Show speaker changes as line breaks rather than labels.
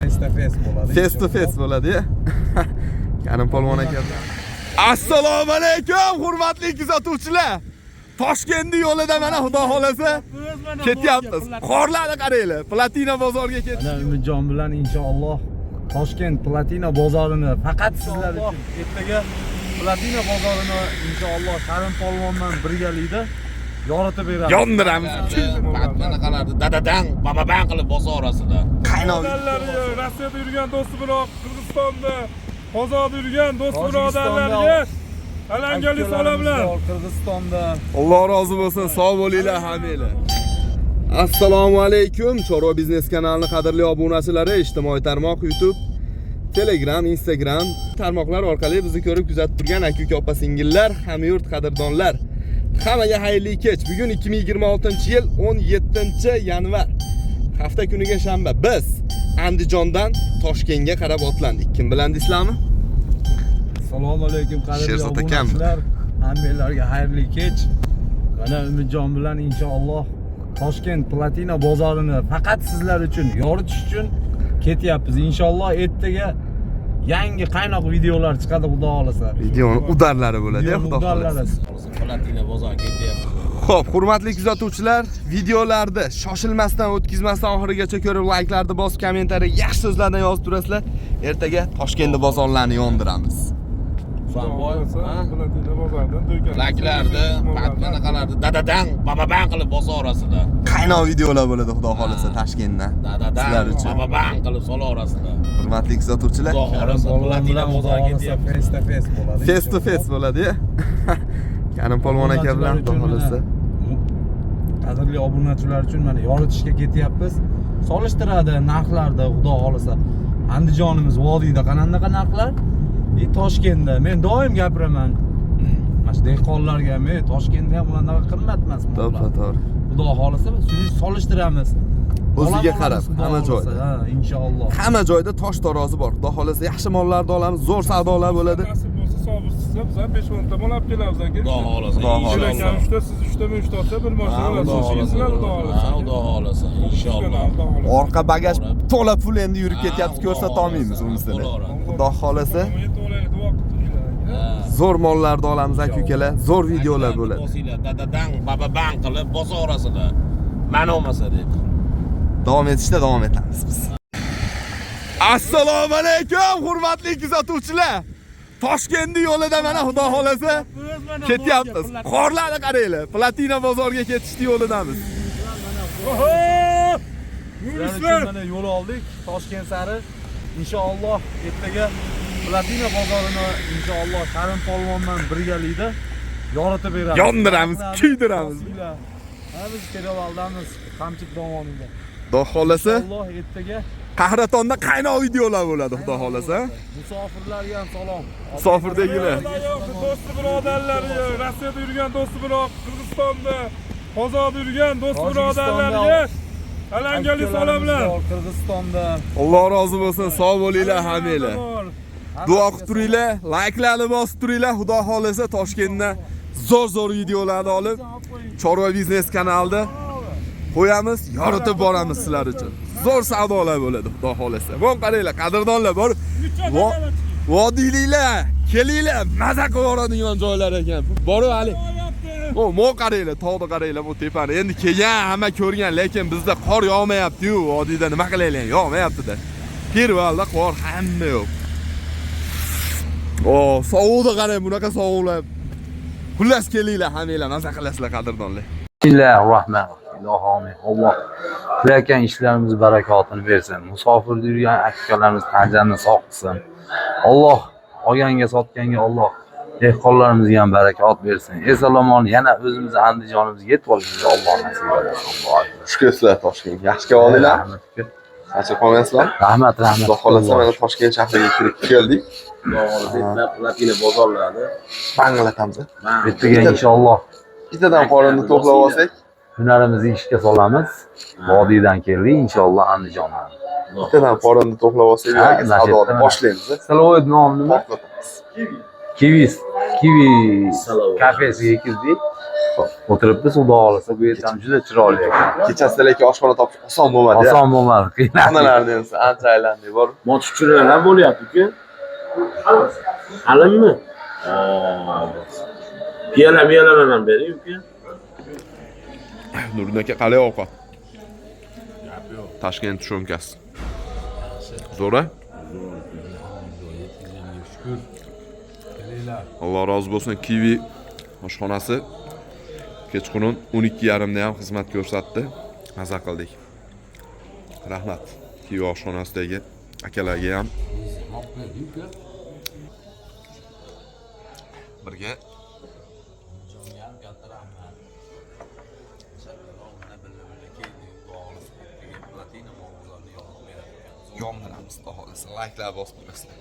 Face to face bo'ladi.
Face to face bo'ladi ya. Karim polvon aka bilan. Assalomu alaykum hurmatli kuzatuvchilar. Toshkentning yo'lida mana xudo xolasa ketyapmiz. Qorlarni qaranglar. Platina bozorga ketdik.
Mana Umidjon bilan inshaalloh Toshkent Platina bozorini faqat sizlar uchun ertaga Platina bozorini inshaalloh Karim polvon bilan birgalikda yoritib beramiz.
Yondiramiz.
Anaqalarni dadadang, bababang qilib bosa orasida.
Qaynoq.
Rossiyada yurgan do'sti biroq Qirg'izistonda, Qozog'da yurgan do'st
Tojikistonda
birodarlarga alangali salomlar.
Bor, Qirg'izistonda.
Alloh rozi bo'lsin. Sog' bo'linglar hammanglar. Assalomu alaykum. Chorva biznes kanalining qadrli obunachilari, ijtimoiy tarmoq YouTube, Telegram, Instagram tarmoqlar orqali bizni ko'rib kuzatib turgan aka-uka, opa singillar, hamyurt qadrdonlar. Hammaga xayrli kech. Bugun 2026-yil 17-yanvar. Hafta kuniga shanba. Biz Andijondan Toshkentga qarab otlandik. Kim bilan deysizlarmi?
Assalomu alaykum qadrli
Sherzod akam.
obunachilar. Hammanglarga xayrli kech. Mana Umidjon bilan inshaalloh Toshkent Platina bozorini faqat sizlar uchun yoritish uchun ketyapmiz. Inshaalloh ertaga yangi qaynoq videolar chiqadi xudo xolasa.
Videoni udarlari bo'ladi,
Videoni
xudo xohlasa.
udarlari.
Platina bozor ketyapti.
Xo'p, hurmatli kuzatuvchilar, videolarni shoshilmasdan, o'tkazmasdan oxirigacha ko'rib, layklarni bosib, kommentariy yaxshi so'zlardan yozib turasizlar. Ertaga Toshkentda bozorlarni yondiramiz.
Husanboy, ha?
Platina bozoridan do'kon.
Laklarni, anaqalarni dadadang, bababang qilib bosa orasida.
Qaynoq videolar bo'ladi, xudo xolasa Toshkentdan. Sizlar
Dadadang,
uchun.
bababang qilib sola orasida.
Hurmatli kuzatuvchilar,
Xudo
Karim
xohlasa
polvon
Platina
bilan xudo
bozor
xolasa
ketyapti.
face to face bo'ladi.
face to face bo'ladi ya. Karim polvon aka bilan xudo xolasa.
Qadrli obunachilar uchun mana yoritishga ketyapmiz. Solishtiradi narxlarda xudo xolasa. Andijonimiz vodiyda qanaqa narxlar? И Toshkentda. Men doim gapiraman. Mana shu dehqonlarga ham, "Ey, Toshkentda ham unaqa qimmat emas." mollar."
To'ppa to'g'ri.
Xudo xolasa biz shuni solishtiramiz.
O'ziga
Olamiz,
qarab,
xudo
hamma
xolasa.
joyda.
Ha, inshaalloh.
Hamma joyda tosh tarozi bor. Xudo xolasa yaxshi mollarni olamiz, zo'r savdolar bo'ladi.
Nasib bo'lsa sobir sizsa biz ham 5-10 ta mol olib kelamiz aka.
Xudo xohlasa.
Xudo xohlasa.
Akam 3 ta, siz 3 ta, men 3 ta olsa bir mashina
Ha,
bo'ladi.
Xudo xohlasa.
Sizlar xudo
Ha,
xohlasa.
Xudo xohlasa, inshaalloh.
Orqa bagaj to'la pul endi yurib ketyapmiz,
Ha,
ko'rsata olmaymiz unisini.
Bo'laveradi.
Xudo xolasa
Duo qilib turinglar.
Ha.
zo'r mollarni olamiz aka ukalar, zo'r videolar bo'ladi.
Bosinglar, dadadang, bababang qilib bosa orasida. Mana bo'lmasa deb.
Davom etishda davom etamiz biz. Assalomu alaykum hurmatli kuzatuvchilar. Toshkentning yo'lida mana xudo xolasa ketyapmiz. Qorlarni qaranglar. Platina bozorga ketishni yo'lidamiz.
Sizlar uchun mana yo'l oldik Toshkent sari. Inshaalloh ertaga Platina bozorini inshaalloh Karim polvon bilan birgalikda yoritib beramiz.
Yondiramiz, kuydiramiz.
Bosinglar. Ha, biz Kerovaldamiz, Qamchiq dovonida.
Xudo xolasa
Inshaalloh ertaga
Qahratonda qaynoq videolar bo'ladi xudo xolasa.
musofirlarga ham salom.
Musofirdagilar.
Do'sti birodarlarga, Rossiyada yurgan do'sti biroq Qirg'izistonda, Qozog'da yurgan do'st birodarlarga alangali salomlar.
Bor, Qirg'izistonda.
Alloh rozi bo'lsin, sog' bo'linglar hammanglar.
Bor.
Duo qilib turinglar, layklarni bosib turinglar. Xudo xolasa Toshkentdan zo'r-zo'r videolarni olib Chorva biznes kanalida qo'yamiz, yoritib boramiz sizlar uchun. Zo'r savdolar bo'ladi, xudo xolasa. Bon qaranglar, qadrdonlar bor. Vodiyliklar, kelinglar, maza qilib yuboradigan joylar ekan. Borib hali. O, mo qaranglar, tog'ni qaranglar, bu tepani. Endi kelgan, hamma ko'rgan, lekin bizda qor yog'mayapti-yu, vodiyda nima qilaylik, yog'mayapti-da. Pervalda qor hamma yo'q. O, sovuqda qarang, bunaqa sovuqlar. Xullas kelinglar, hammanglar maza qilasizlar qadrdonlar.
Bismillahirrahmanirrahim. Ilohi amin. Alloh qilayotgan ishlarimiz barakotini bersin. Musofirda yurgan aka-ukalarimiz tanjanni sog' qilsin. Alloh olganga sotganga Alloh dehqonlarimizga ham barakot bersin. Eson omon yana o'zimizni Andijonimizga yetib olishimizni Alloh nasib etsin. Allohu akbar.
Xush kelibsizlar Toshkentga. Yaxshi kelib oldinglar.
Rahmat. Uka.
Charchab qolmaysizlar?
Rahmat, rahmat.
Xudo xolasa mana Toshkent shahriga kirib keldik.
Xudo xohlasa, Platina bozorlarida.
Banglatamiz.
Ertaga inshaalloh
Bittadan qorinni to'plab olsak,
hunarimizni ishga solamiz. Vodiydan keldik, inshaalloh Andijondan.
bittadan qorinni to'plab olsak,
Ha,
bu yerga savdoni
nasib.
boshlaymiz.
Stolovoy nomi nima?
Portlatamiz.
Kiwi, Kiwi
Salom.
kafesiga kirdik. O'tiribmiz, xudo xohlasa bu yer ham juda chiroyli ekan.
Kechasida lekin oshxona topish oson bo'lmadi.
Oson bo'lmadi, qiynaldik.
Xonalarni ham ancha aylandik bor.
Motuchchilar ham bo'lyapti-ku. Qalinmi? Piyola miyalar ham bering uka.
Nuriddin aka, qalay ovqat? Toshkent tushunkasi. Zo'r a?
Shukur. Kelinglar.
Alloh rozi bo'lsin. Kiwi oshxonasi kechqurun 12:30 da ham xizmat ko'rsatdi. Maza qildik. Rahmat. Kiwi oshxonasidagi akalarga ham. Birga
Katta rahmat.
yondiramiz, xudo xohlasa. Layklar bosib qo'yasizlar.